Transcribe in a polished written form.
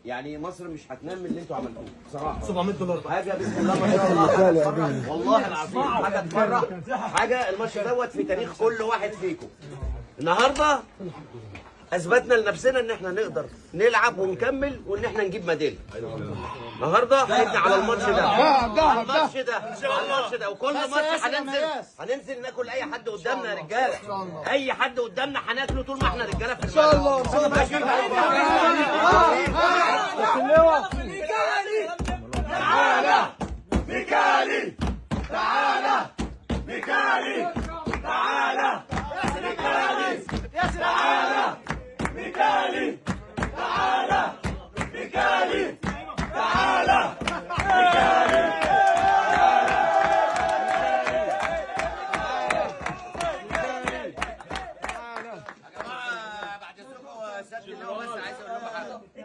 يعني مصر مش هتنام من اللي انتوا عملتوه بصراحة. $700 حاجة بسم الله ما شاء الله، والله العظيم حاجة تفرح، حاجة الماتش دوت في تاريخ كل واحد فيكم. النهارده اثبتنا لنفسنا ان احنا نقدر نلعب ونكمل وان احنا نجيب ميدالية. النهارده خدنا على الماتش ده، على الماتش ده، على الماتش ده، وكل ماتش هننزل ناكل اي حد قدامنا يا رجاله، اي حد قدامنا هناكله طول ما احنا رجاله في الملعب. ان شاء الله ان شاء الله. تعالى ميكالي، تعالى ميكالي.